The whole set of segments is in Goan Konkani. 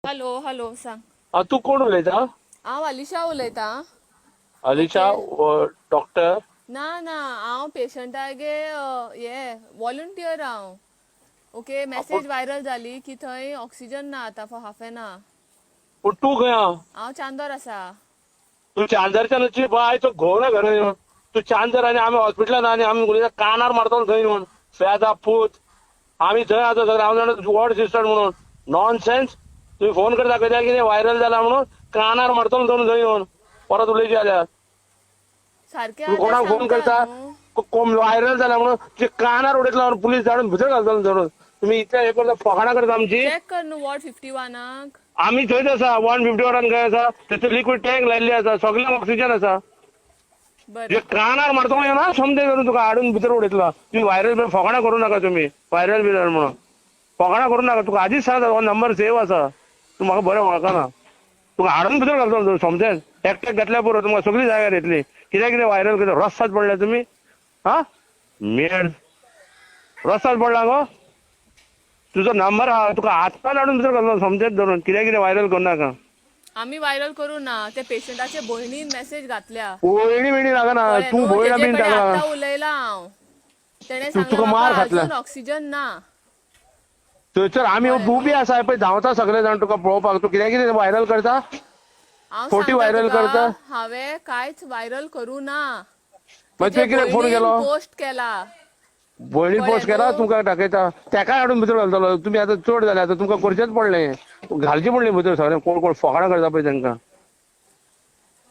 हॅलो हॅलो, सांग. हा, तूं कोण उलयता? हांव अलिशा उलयतां. अलिशा? ओके. डॉक्टर? ना ना, हांव पेशंटागे हे वॉलंटियर हांव. ओके, मॅसेज व्हायरल जाली की थंय ऑक्सिजन ना आतां फॉर हाफ एन आवर. पूण तूं खंय आहा? हांव चांदर आसा. तूं चांदरच्यान बाय तो घोव ना घरा येवन. तूं चांदर आनी आमी हॉस्पिटलान आनी आमी उलयता, कानार मारतलो थंय येवन. फेजा पूत, आमी थंय आसा सगळे. हांव जाणा वॉर्ड सिस्टर म्हणून. Non sense. तुमी फोन करता दाखयता कितें व्हायरल जाला म्हणून, कानार मारतलो धरून थंय येवन. परत उलयची जाल्यार. सारकें तूं आतां कोणाक फोन सांगता करता न्हू. कोण व्हायरल जाला म्हणून, तुजे कानार उडयतलो, पुलीस धाडून भितर घालतलो धरून. तुमी इतले हे करता, फकाणां करता आमची. चॅक कर न्हू वॉर्ड 51. आमी थंयच आसा. 151 खंय आसा, थंयसर लिक्वीड टँक लायिल्ले आसा, सगळ्यांक ऑक्सिजन आसा. बरें. तुजे कानार मारतलो ना समजे धरून, तुका हाडून भितर उडयतलो. तुमी व्हायरल बी फकाणां करूं नाका. तुमी व्हायरल बी जालें म्हणून फकाणां करूं नाका. तुका आदींच सांगता, हो नंबर सेव आसा. तूं म्हाका बरें वळखना. तुका हाडून भितर घालतलो समजेन. एकट्याक घेतल्यार पुरो, तुमकां सगळी जाग्यार येतली. कित्याक कितें व्हायरल करता? रस्त्यात पडल्या तुमी. हा, मेड, रस्त्यात पडला गो. तुजो नंबर आहा, तुका आत्ताच हाडून भितर घालतलो समजेत धरून. कित्याक कितें व्हायरल करूं नाका. आमी व्हायरल करू ना, ते पेशंटाचे भयणीन मॅसेज घातल्या. भयणी बिणी लागना. कळ्ळें तूं न्हू? भयणा तेजे बीन कडेन लागना. आतां उलयलां हांव, तेणें तू सांगलें तुका मार म्हाका खातला. अजून ऑक्सिजन ना. थंयसर आमी कळ्ळें उबी न्हू? आसा पळय, धांवता सगळे जाण तुका पळोवपाक. तूं कित्याक कितें व्हायरल करता? हांव फोटी सांगता व्हायरल तुका, करता. हांवें कांयच व्हायरल करूं ना. मागीर तेजे तुवें कित्याक फोन भयणीन केलो? पोस्ट केला. भयणीन कळ्ळें पोस्ट केला. न्हू? तुमकां दाखयता, तेकाय हाडून भितर घालतलो. तुमी आतां चड जाले, आतां तुमकां करचेंच पडलें, घालचें पडलें भितर सगळें. कोण कोण फकाणां करता पळय तांकां.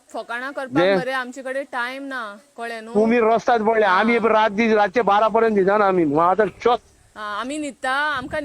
फकाणां करपाक जे मरे आमचे कडेन टायम ना, कळ्ळें न्हू? तुमी रस्त्यार पडले, आमी आं रात दीस रातचे 12 पर्यंत न्हिदना आमी. आतां चोत. आं, आमी न्हिदता, आमकां.